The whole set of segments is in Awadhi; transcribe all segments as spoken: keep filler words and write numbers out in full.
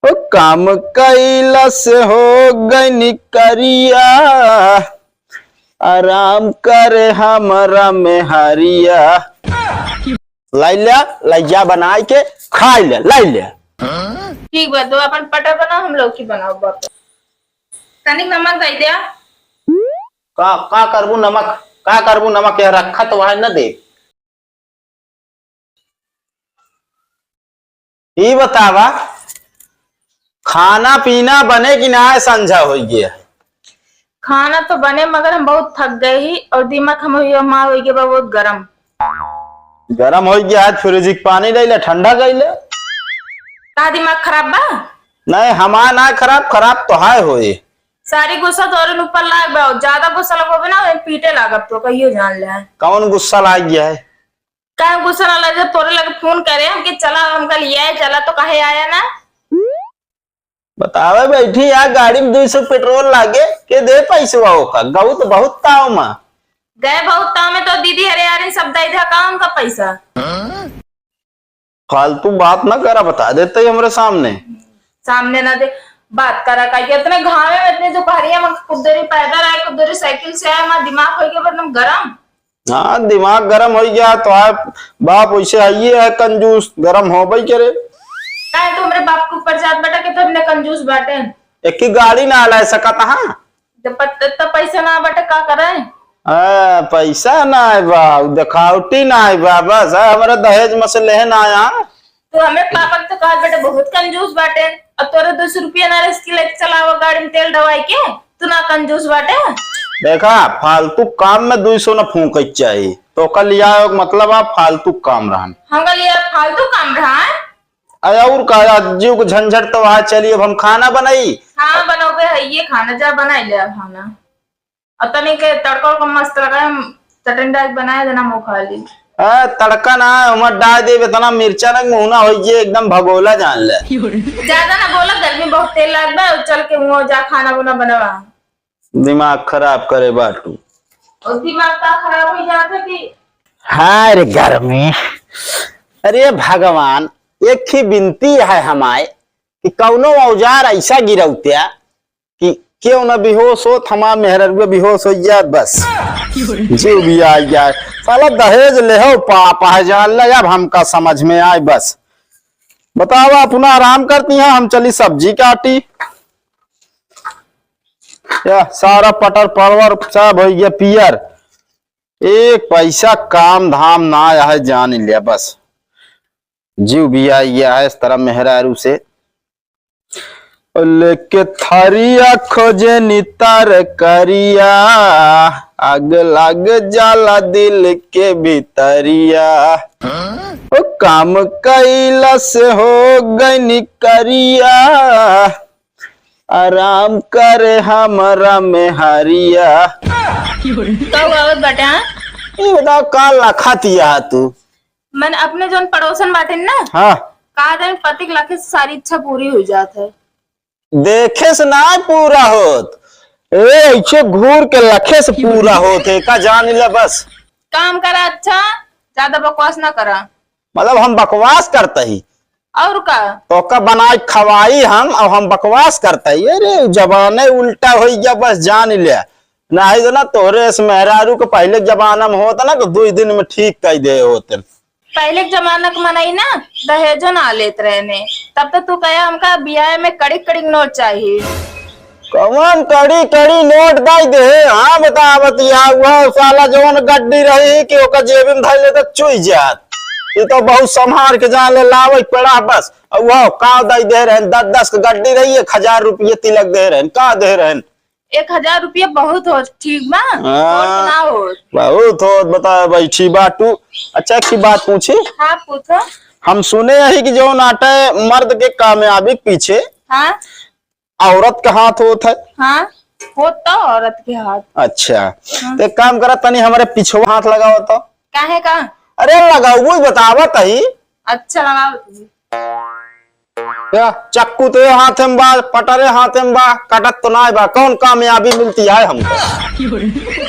ओ काम कैला से हो गइनी करिया, आराम करे हमरा मेहरिया। लाई ले, लाई जा बनाई के खाई ले, लाई ले। ठीक बा, तो अपन पटर बनाओ, हम लौकी बनाओ बाप। तनिक नमक दे दे। का, का करबू नमक, का करबू नमक, यह रखा तो वहां न दे। ई बतावा, खाना पीना बने कि ना, संझा होइ गया? खाना तो बने, मगर हम बहुत थक गए ही और दिमाग हम हुई, हमार होइ गया बा बहुत गरम। गरम होइ गया, आज फ्रिज के पानी ले ले, ठंडा कर ले। का दिमाग खराब बा? नहीं, हमार ना खराब, खराब तो है होए। सारी गुस्सा तोरे ऊपर लाग बा, ज्यादा गुस्सा लगोबे ना, पीटे लागब तो, कहियो जान ले। कौन गुस्सा लाग गया है? काहे गुस्सा ना लगे, तोरे लगे फोन करे हम कि चला, हमका लियाए चला, तो काहे आया ना? बतावे बैठी यार, गाड़ी में दुई सौ पेट्रोल लागे, के दे पैसवा ओका? गऊ तो बहुत ताव मा। गए बहुत ताव में तो दीदी, अरे यार, इन सब दे दे का उनका पैसा। फालतू बात ना करा, बता देते ही हमरे सामने। सामने ना दे, बात करा का, कि इतने घामे में, इतने दोपहरिया में कुदरी पैदल आए, कुदरी साइकिल से आए, हमार दिमाग होइ गया एकदम गरम। हाँ, दिमाग गरम होइ गया तो आप बाप वैसे आइए है कंजूस, गरम होबे करे। काहे तो हमरे बाप के ऊपर जात बाटे कि तो हमने कंजूस बाटे। एक ही गाड़ी ना ला सकत, हाँ? जब पत-, इतना पैसा ना बाटे, का करे? आ, पैसा ना है बा, देखावटी ना है बा, बस, आ, हमरा दहेज में से लेहे ना आया। तू हमें पापा के तो कहत बाटे बहुत कंजूस बाटे, अब तोरे दो सौ रुपया ना रहे, इसकी लेके चलावा गाड़ी में तेल डवाई के, तू ना कंजूस बाटे। देखा, फालतू काम में दुई सौ न फूंके के चाही, तो ओकर लिया मतलब आप फालतू काम रहन। हमका लिया फालतू काम रहन? अरे और का, आज जीव के झंझट तो वहाँ चली, अब हम खाना बनाई। हाँ, बनोगे है ये खाना, जा बनाई ले खाना। और तनी के तड़का उड़का मस्त लगा, हम चटनी डाल के बनाए देना, हम खा ली। आ, तड़का ना, हमर डाल देब, इतना मिर्चा ना मुहना होइ जे, एकदम भगोला जान ले। ज्यादा ना बोला, गर्मी बहुत तेज लागत बा, चल के हुआ जा खाना वाना बनावा। दिमाग खराब करे बाटू। और दिमाग का खराब हो जाता कि हाय रे गर्मी। अरे भगवान, एक ही विनती है हमारे कि कौनो औजार ऐसा गिरौत्या कि केहू न बेहोश होत, हमार मेहररुआ बेहोश होइ जात बस। जीव भी आ जाए। साला दहेज लेहो पाप है, जान ले, अब हमका समझ में आए बस। बतावा, अपना आराम करती हैं, हम चली सब्जी काटी। या सारा पटर परवर सब होइ गया पियर, एक पैसा काम धाम ना आया है, जान लिया बस। जीव भी आ गया है इस तरह मेहरारू से। लेके थरिया खोजे नितर करिया, आग लाग जाला दिल के भीतरिया। ओ काम कैला से हो गइनी करिया, आराम करे हमरा मेहरिया। का हुआ आवत बाटे, हाँ? ये बताओ, का लखतिया तू? मन अपने जौन पड़ोसन बाटे ना, हाँ। का देन पति के लखे से सारी इच्छा पूरी हो जात है। देखे से ना पूरा होत, ए, ऐसे घूर के लखे से पूरा होत है, का जान ले बस। काम करा अच्छा, ज्यादा बकवास ना करा। मतलब हम बकवास करते ही? और का? तोका बनाए खवाई हम, और हम बकवास करते ही? अरे जमाने उल्टा होइ गया, बस जान ले। नाही तो ना तोहरे इस मेहरारू के पहले के जमाना में होता ना तो दो ही दिन में ठीक कर दे होते। पहले के जमाना के मनई ना दहेजो ना लेत रहने, तब तो तू कहे हमका बियाह में कड़ी कड़ी नोट चाहिए। कौन कड़ी कड़ी नोट दई दे? हाँ, बता बतिया, वह साला जौन गड्डी रही कि ओकर जेबी में धर ले तो चुई जात। ये तो बहुत संभाल के जान ले, लावे के पड़ा बस। और वह का दई दे रहन, दस दस के गड्डी रही, एक हजार रुपये तिलक दे रहन, का दे रहन? एक हजार रुपया बहुत हो, ठीक बा? हाँ, बहुत ना हो। बहुत हो, बता बैठी बाटू। अच्छा, एक बात पूछी? हाँ, पूछो। हम सुने यही कि जौन आटे मर्द के कामयाबी के पीछे, हाँ। औरत का हाथ होत है। हाँ, होत तो औरत के हाथ। अच्छा, हाँ। तो एक काम करा, तनी हमारे पिछवा हाथ लगाओ तो। काहे का? अरे लगाओ, वो बतावा तही। अच्छा, लगाओ। या, चक्कू तो ये हाथ में बा, पटरे हाथ में बा, कटत तो नाय बा, कौन कामयाबी मिलती है हमको?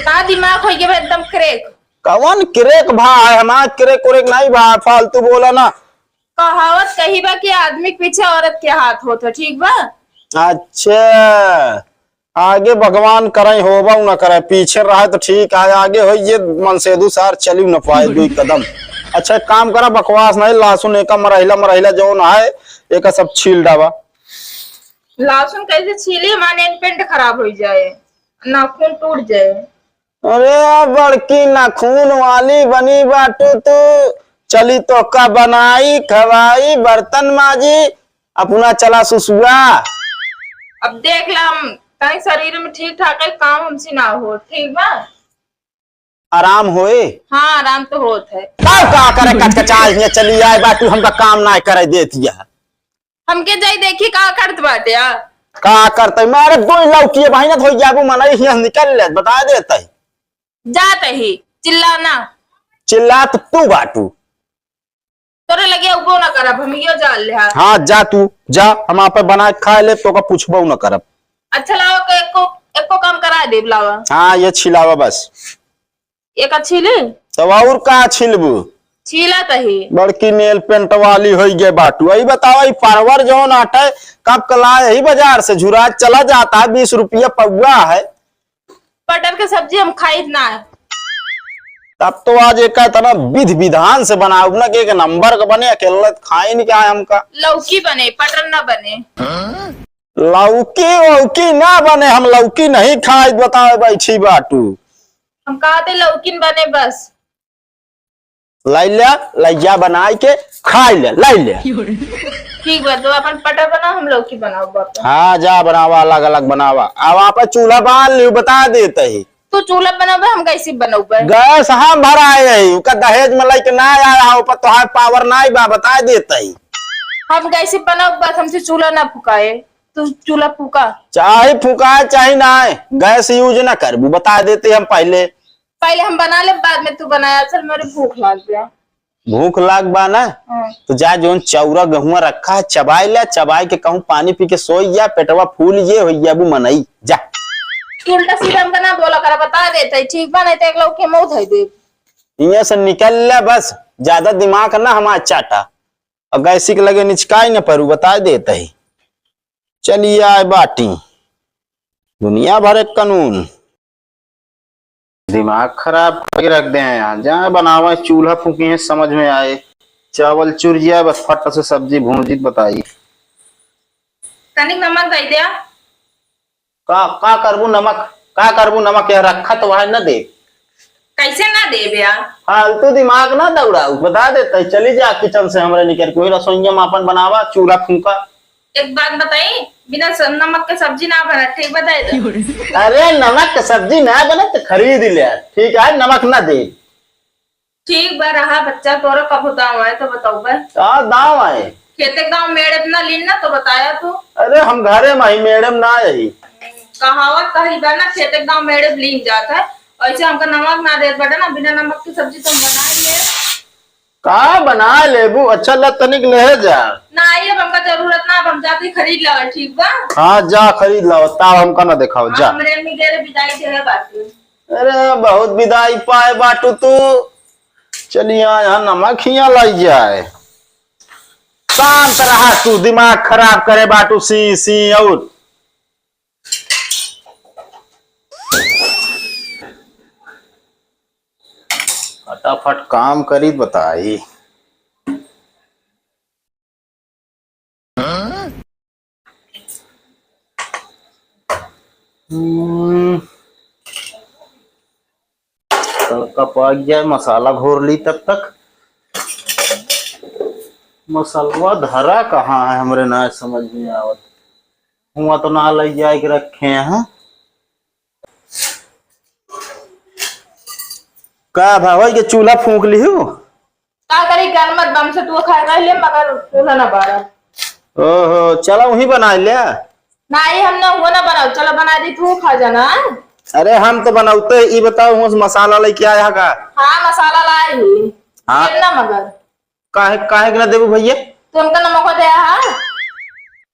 का दिमाग हो गया एकदम crack? कौन crack भा है? हमार crack व्रेक नहीं भा, फालतू बोला ना। कहावत कही बा कि आदमी के पीछे औरत के हाथ होत है, ठीक बा? अच्छा, आगे भगवान करे, होबा न करे, पीछे रहे तो ठीक है, आगे हो ये मनसेदू सार चली न पाए दुई कदम। अच्छा, एक काम करा, बकवास नहीं, लहसुन एका मरहिला मरहिला जौन है, एका सब छील डावा। लहसुन कैसे छीली? हमार नेल पेंट खराब हो जाए, नाखून टूट जाए। अरे बड़की नाखून वाली बनी बाटू तू, चली तोका बनाई, खवाई, बर्तन माजी, अपना चला सुसुआ। अब देख ला, हम तनी शरीर में ठीक ठाक है, काम हमसे ना हो, ठीक बा? आराम होए? हाँ, आराम तो होत है। तब का करे कचकचाए हियां चली आए बाटू, हमका काम ना करे देत या। हमके जाई देखी का करत बाटे आ। का करते? मारे दो लौकी है, बहिना धोई जाबू, मनई हियां निकल ले, बता देते। जात ही, चिल्ला ना। चिल्लात तू बाटू। तोरे लगे उबो ना करब, हम यो जान ले हा। हाँ, जा तू, जा, हम आपे बना के खा ले, तोका पूछबो ना करब। अच्छा लावा, को एको, एको काम करा देब, लावा। हाँ, ये छिलावा बस। एक छीली? तब और का छिलबू? छीला तही। बड़की नेल पेंट वाली होई गे बाटू। अई बतावा, ई परवर जौन आटे, कब कला यही बाजार से झुरा चला जाता है, बीस रुपया पौवा है। पटर के सब्जी हम खाइत ना है। तब तो आज एक इतना विध विधान से बनाऊ ना कि एक नंबर का बने, अकेला खाइन क्या है हमका? लौकी बने, पटर ना बने। लौकी वौकी ना बने, हम लौकी नहीं खाइत, बतावे बैठी बाटू। हम कहते लौकिन बने बस। लाई ले, लैया बनाई के खाई ले, लाई ले। ठीक बा, तो अपन पटर बनाओ, हम लौकी बनाओ बाप। हाँ, जा बनावा, अलग अलग बनावा। अब आप चूल्हा बाल लियो, बता देते ही। तू चूल्हा बनाबे, हम गैस ही बनौबे। गैस हम भराए ही, ओका दहेज में लेके ना आया हो, पर तोहार पावर नाई बा, बता देते ही। हम गैस ही बनौबे, बस हमसे चूल्हा ना फुकाए। तू चूल्हा फूका। चाहे फूका, चाहे ना, गैस यूज ना करबू, बता देते हम पहले। पहले हम बना ले, बाद में तू बनाया। असल मेरे भूख लाग गया। भूख लाग बा ना? हाँ। तो जा, जौन चौरा गहुआ रखा है, चबाई ले, चबाई के कहूँ पानी पी के सोई जा, पेटवा फूल ये होई जाबू मनई, जा। तू उल्टा सीधा हमका ना बोला करा, बता देते, ठीक बा? नहीं तो एक लौकी मुंह धई दे। इहाँ से निकल ले बस, ज्यादा दिमाग ना हमार चाटा। और गैसी के लगे निचकाई न परू, बता देते ही। चलिए आए बाटी, दुनिया भर एक कानून। दिमाग खराब करके रख दे हैं यहाँ। जहाँ बनावे चूल्हा फूकी है, समझ में आए, चावल चुर जाए, बस फट से सब्जी भूंजित बताई। तनिक नमक दे दे। का, का करबू नमक, का करबू नमक, यह रखा तो वहाँ न दे। कैसे ना देब यार? फालतू दिमाग ना दौड़ाऊ, बता देते, चली जा किचन से हमरे निकल के, वही रसोईया में अपन बनावा, चूल्हा फूंका। एक बात बताई, बिना स-, नमक के सब्जी ना बना, ठीक बताई तो। अरे नमक के सब्जी ना बने तो खरीद ले, ठीक है, नमक ना दे। ठीक बा रहा बच्चा, तोरा कबो दाव आए तो बताऊ बा। का दाव आए? खेते गाँव मेड़े ना लीन ना तो बताया तू। अरे हम घरे में ही मेड़े में ना आई। कहावत कही बा ना, खेते गाँव मेड़े लीन जात है, ऐसे हमका नमक ना देत बाटे ना, बिना नमक की सब्जी तुम बना ले। का बना लेबू? अच्छा ला तनिक ले जा। ना, ये अब हमका जरूरत ना, अब हम जाते खरीद लावे, ठीक बा? हाँ, जा खरीद लाओ, ताव हमका ना देखाओ, हाँ, जा। हमरे अम्मी के रे विदाई देवे बाटे। अरे, बहुत विदाई पाए बाटू तू। चलिया यहाँ नमक हिया लाई जाए। शांत रहा तू, दिमाग खराब करे बाटू, सी, सी, और फटाफट काम करी बताई। हम्म, तड़का पाक जाए, मसाला घोर ली तब तक। मसलवा धरा कहाँ है, हमरे ना समझ में आवत। हुआ तो ना ले जाए के रखे हैं। का भा होई के चूल्हा फूंक लिहू? का करी, गनमत बम से तू खा रह ले, मगर चूल्हा ना बारा। ओहो, चला वहीं बना ले। ना, ये हम ना हुआ ना बनाओ, चला बना दी, तू खा जाना। अरे हम तो बनाउते, ई बताओ, हुआ से मसाला लेके आया का? हाँ, मसाला लाए ही। हाँ। देब ना मगर। काहे, काहे के ना देबू भैया? तू हमका नमक दे हा।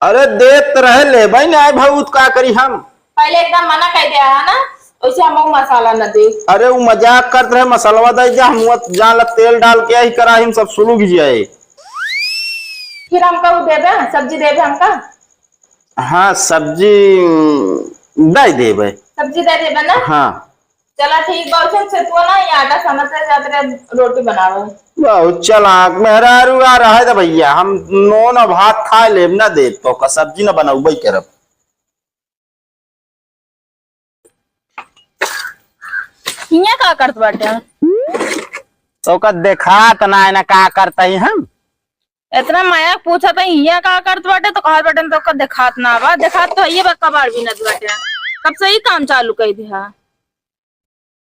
अरे देत रहे, लेबै ना आए भाऊ, तो का करी हम? पहले एकदम मना कर दिया है ना, वैसे हम मसाला ना दे। अरे वो मजाक करत रहे, मसलवा दे जा, हम वो जान ला तेल डाल के आई कढ़ाई में सब सुलग जाए। फिर हमका उ देबे, सब्जी देबे हमका? हाँ, सब्जी, उम, दे देबे। सब्जी दे देबे ना? हाँ। चला ठीक बा, उसे से तू ना ये आटा सानत रहे, जात रहे रोटी बनावे। बहुत चालाक मेहरारू आ रहा है तो भैया, हम नून और भात खाए लेब ना देब, तो का सब्जी ना बनौबे करब। हियाँ का करत बाटे? तोका देखात ना है ना का करत ही हम। इतना माया पूछत ही हियाँ का करत बाटे तो कहत बाटे तोका देखात ना बा। देखात तो हइये बा, कबाड़ बीनत बाटे। कब से ही काम चालू कइ दिहा।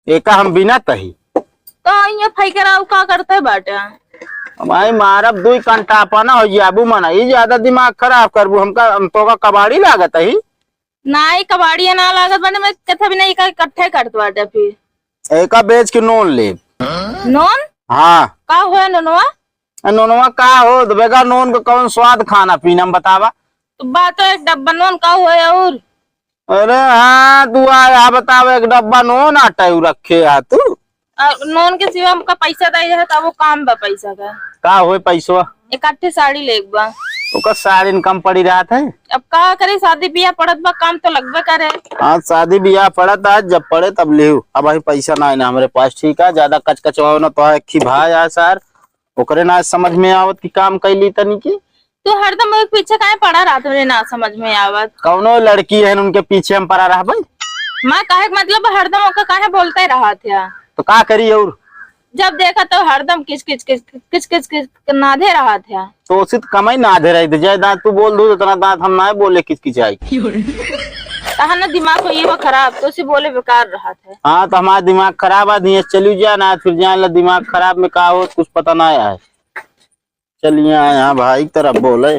एका हम बीनत ही। तो हियाँ फैके रहा का करते बाटे? हमारी मारब दुई कंटा अपना हो जाबू मना। ई ज्यादा दिमाग खराब करबू हमका, हम तोका कबाड़ी लागत ही। नाई, कबाड़िया ना लागत बाटे, मैं कथे भी नहीं, का इकट्ठे करत बाटे फिर। एका बेच के नून लेब। नून? हाँ। का होए नूनवा? ए, नूनवा का हो, बेगा नून का कौन स्वाद खाना पीना में बतावा? तो बात तो एक डब्बा नून का होए और? अरे हाँ, तू आ, आ बतावा, एक डब्बा नून आटा यू रखे आ तू? आ, नून के सिवा हमका पैसा दे रहे, तब वो काम बा पैसा का। का होए पैसवा? इकट्ठे साड़ी लेक बा। ओकर साड़ी न कम पड़ी रहत है। अब का करे, शादी बियाह पड़त बा, काम तो लगबे करे। हाँ, शादी बियाह पड़त आज, जब पड़े तब लेहू। अब अभी पैसा ना है ना हमरे पास, ठीक है, ज्यादा कचकचवाओ ना, तो एक ही भाई आ सार, ओकरे ना समझ में आवत कि काम कैली तनी की। तू हरदम ओके पीछे काहे पड़ा रहत, हमरे ना समझ में आवत। कौनो लड़की है उनके पीछे हम पड़ा रहबे? मैं कहे के मतलब हरदम ओका काहे बोलते रहत है? तो का करी और? जब देखा तो हरदम किच किच किच किच किच किच नाधे रहत है। तो उसी तो कमाई नाधे रही थी, जय दांत तू बोल दू, इतना दांत हम ना बोले किच किच आई। कहा ना दिमाग को ये वो खराब, तो उसे बोले बेकार रहत है। हाँ, तो हमारा दिमाग खराब है, दिए चली जा ना, फिर जान ला दिमाग खराब में का हो, कुछ पता ना आया है। चलिए आए यहाँ भाई, तरफ बोले।